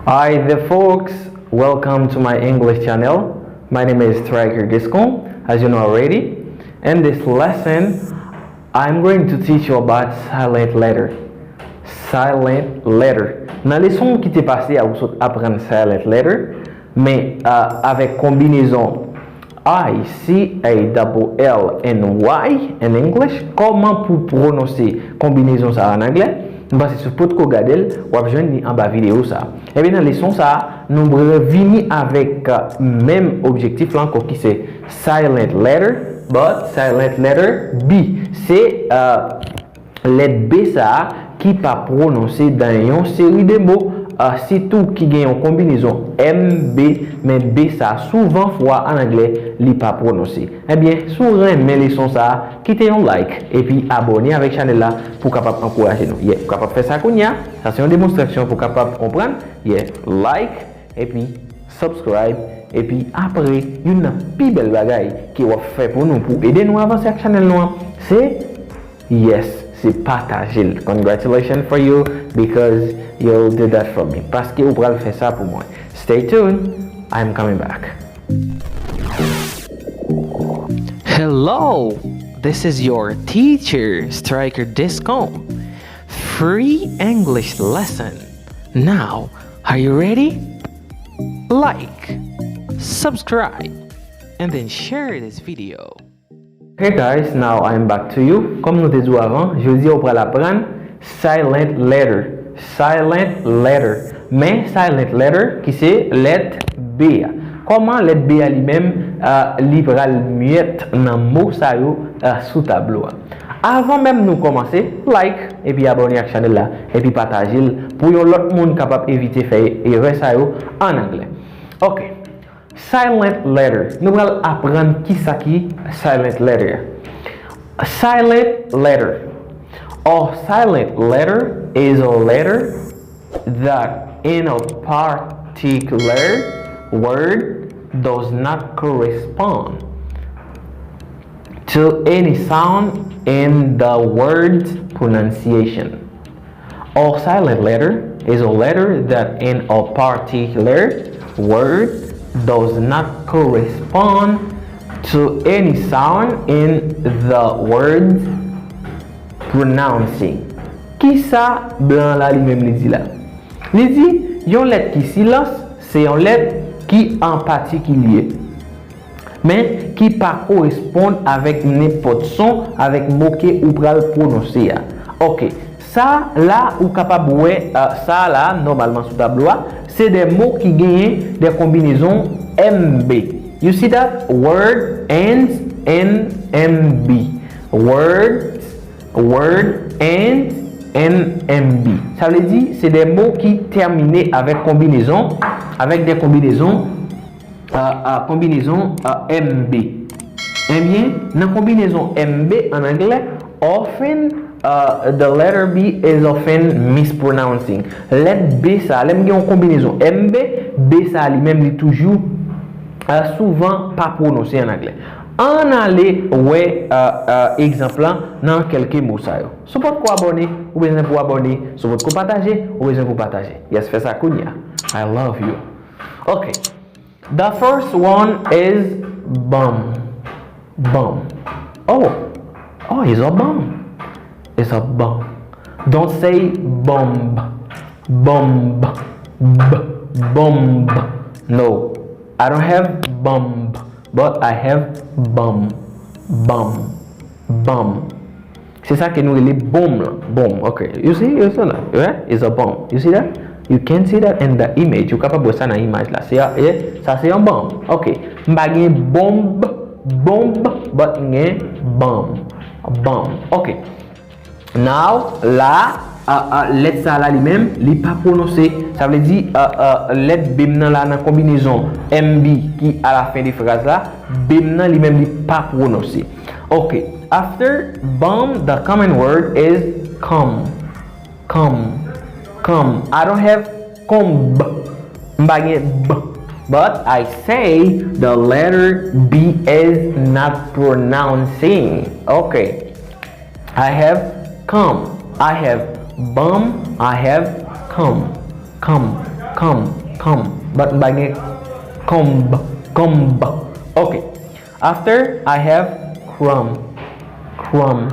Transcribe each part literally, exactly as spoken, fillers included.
Hi there, folks. Welcome to my English channel. My name is Striker Giscon, as you know already. In this lesson, I'm going to teach you about silent letter. Silent letter. Nan leson ki te pase a, ou sot aprann silent letter, men uh, avèk konbinezon I, C, A, double L, N, Y in English, kòman pou pwononse konbinezon sa a an anglè? M panse si w potko gade l, w ap jwenn li anba videyo sa a. Ebyen, nan leson sa a, nou vini avèk uh, menm objektif la ankò ki se silent letter, but silent letter B. Se uh, lèt B sa a ki pa pwononse dan yon seri de mo, uh, sitou ki gen yon konbinezon M B, men B sa a souvan fwa an anglè li pa pwononse. Ebyen, si w renmen leson sa a, kite yon like epi abòne avèk chanèl la pou w kapab ankouraje nou. Yeah, ou kapab fè sa kounye a. Sa se yon demonstrasyon pou w kapab konprann. Yeah, like epi subscribe epi apre youn nan pi bèl bagay ke w ap fè pou nou pou ede nou avanse ak chanèl nou an se yes, se pataje l. Congratulations for you because you'll do that for me. Paske ou pral fè sa pou mwen. Stay tuned, I'm coming back. Hello, this is your teacher, Striker Discount. Free English lesson. Now, are you ready? Like, subscribe, and then share this video. Hey guys, now I'm back to you. Kòm nou te di w avan, jodi a ou pral aprann silent letter. Silent letter. Men silent letter ki se lèt B a. Kòman lèt B a li menm uh, li pral myèt nan mo sa yo uh, sou tablo a. Avan menm nou kòmanse, like epi abòne ak chanèl la epi pataje l pou yon lòt moun kapab evite fè erè sa yo an anglè. Ok. Silent letter. Nou pral aprann kisa ki silent letter. A silent letter. A silent letter is a letter that in a particular word does not correspond to any sound in the word's pronunciation. A silent letter is a letter that in a particular word does not correspond to any sound in the word pronouncing. Kisa blan la li menm li di la? Li di yon lèt ki silans se yon lèt ki an patikilye. Men ki pa koresponn avèk nenpòt son avèk mo ke ou pral pwononse a. Ok, sa la ou kapab wè uh, sa la nòmalman sou tablo a, se de mo ki genyen de konbinezon M B. You see that? Word ends in M B. Words, word ends in M B. Sa vle di se de mo ki tèmine avèk konbinezon, avèk de konbinezon uh, uh, konbinezon uh, M B. Ebyen, nan konbinezon M B an anglè, often uh, the letter B is often mispronouncing. Lèt B sa, lè m gen yon konbinezon M B, B sa li menm li toujou uh, souvan pa pwononse an anglè. Ann ale wè uh, uh, egzanp lan nan kèlke mo sa yo. Si w potko abòne, ou bezwen pou abòne. Si w potko pataje, ou bezwen pou pataje. Yes, fè sa kounye a. I love you. Ok. The first one is bum. Bum. Oh. Oh, it's a bum. It's a bum. Don't say bumb. Bumb. B. Bumb. No. I don't have bumb, but I have bum. Bum. Bum. Se sa ke nou rele bonm lan. Bonm. Ok. You see? You see that? Right? It's a bomb. You see that? You can see that in the image. Ou kapab wè sa nan imaj la. Se a, e, sa se yon bonm. Ok. M pa gen bonb, bonb, but m gen bonm. Bonm. Ok. Now, la, uh, uh, lèt sa la li menm, li pa pwononse. Sa vle di, uh, uh, lèt B m nan la nan konbinezon M B ki a la fen de fraz la, B m nan li menm li pa pwononse. Ok. After bum, the common word is come. Come. Come. I don't have komb. M pa gen b. But I say the letter B is not pronouncing. Ok. I have come. I have bum. I have come. Come. Come, come. But m pa gen comb, comb. Ok. After, I have crumb, crumb,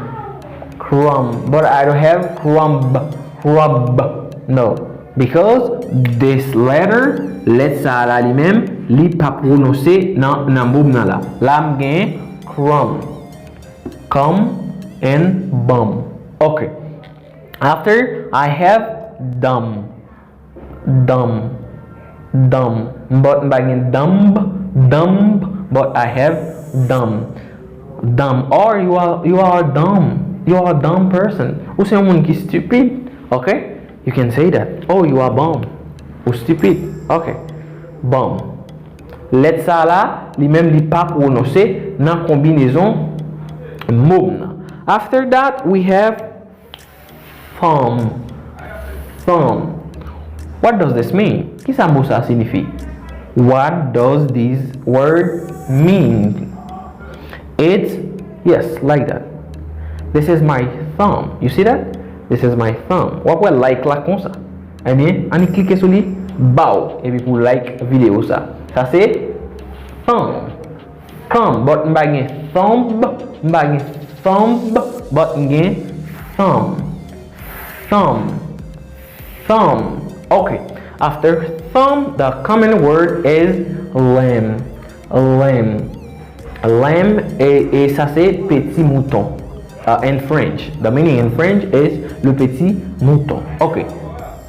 crumb. But I don't have crumb, crumb. No. Because this letter, lèt sa a la li menm, li pa pwononse nan, nan mo m nan la. La m gen crumb, come and bum. Ok. After, I have dumb, dumb, dumb. But m pa gen dumb, dumb, but I have dumb. Dumb. Or you are, you are dumb. You are a dumb person. Ou se yon moun ki stupid. Ok? You can say that. Oh, you are bum. Ou stupid. Ok. Bum. Lèt sa a la, li menm li pa pwononse nan konbinezon mo m nan. After that, we have thumb. Thumb. What does this mean? Kisa mo sa a siyifi? What does this word mean? It's, yes, like that. This is my thumb. You see that? This is my thumb. W ap wè like la konsa. Ebyen, ann klike sou li, baw, epi pou like videyo sa. Sa se thumb. Thumb, but m pa gen thumb, m pa gen thumb, but m gen thumb. Thumb. Thumb. Ok. After thumb, the common word is lamb. Lamb. Lamb, e, e sa se peti mouton. Uh, in French. The meaning in French is le petit mouton. Ok.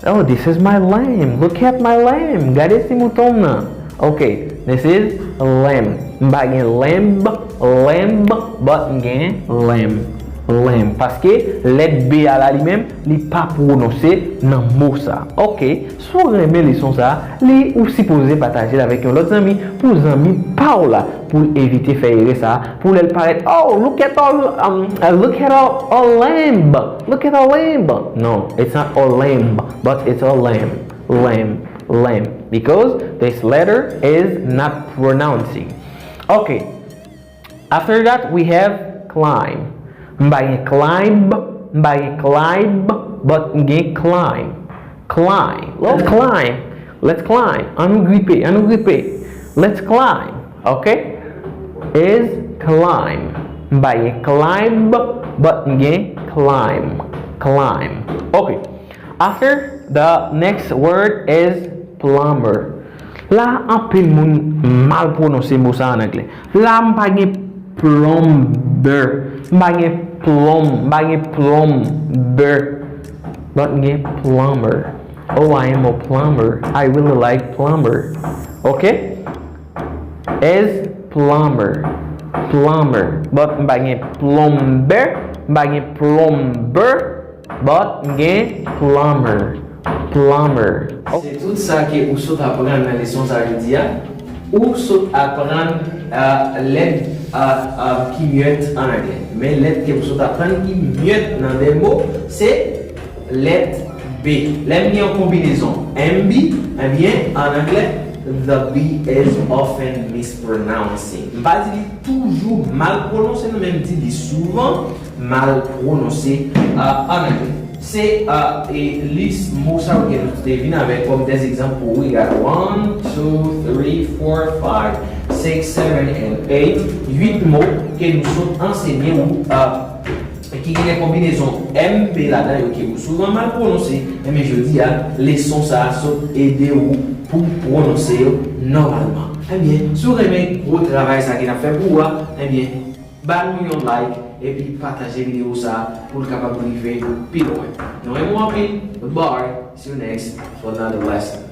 Oh, this is my lamb. Look at my lamb. Gade ti mouton m nan. Ok, this is lamb. M pa gen lamb, lamb, but m gen lamb, lamb. Paske lèt B a la li menm, li pa pwononse nan mo sa. Ok, si w renmen leson sa, li ou sipoze pataje l avèk yon lòt zanmi pou zanmi pa w la, pou l evite fè erè sa, pou lè l parèt, oh, look at all, um, uh, look at all, all lamb. Look at all lamb. No, it's not all lamb, but it's all lamb. Lamb, lamb. Because this letter is not pronouncing. Ok. After that, we have climb. M pa gen climb, m pa gen climb, but m gen climb. Climb. Let's climb. Let's climb. Ann nou gripe, ann nou gripe. Let's climb. Ok? Is climb. M pa gen climb, but m gen climb. Climb. Ok. After, the next word is plumber. La, anpil moun mal pwononse mo sa an anglè. La, m pa gen plumber. M pa gen plumb, m pa gen plumber. But m gen plumber. Oh, I am a plumber. I really like plumber. Ok? Is plumber. Plumber. But m pa gen plumber, m pa gen plumber, but m gen plumber. Plumber. Se tout sa ke ou sot aprann nan leson sa jodi a. Ou sot aprann, uh, lèt, uh, uh, ki muet an anglè. Men lèt ke ou sot aprann ki muet nan de mo, se lèt B. Lè m gen yon konbinezon M B, ebyen, an anglè, the B is often mispronouncing. M pa di li toujou mal pwononse, non, men m di li souvan mal pwononse, uh, an anglè. Se, uh, e lis mo sa yo ke nou te vin avèk kòm des egzanp pou, we got one, two, three, four, five, six, seven, and eight, uit mo ke nou sot ansenye ou, uh, ki genyen konbinezon M B ladan yo ke ou souvan mal pwononse, enben jodi a, leson sa a sot ede ou pou pwononse yo nòmalman. Ebyen, si w renmen gwo travay sa ke n ap fè pou ou a, ebyen, ba nou yon like epi pataje videyo sa a pou l kapab rive pi lwen. Nou renmen w anpil. Bye. See you next for another lesson.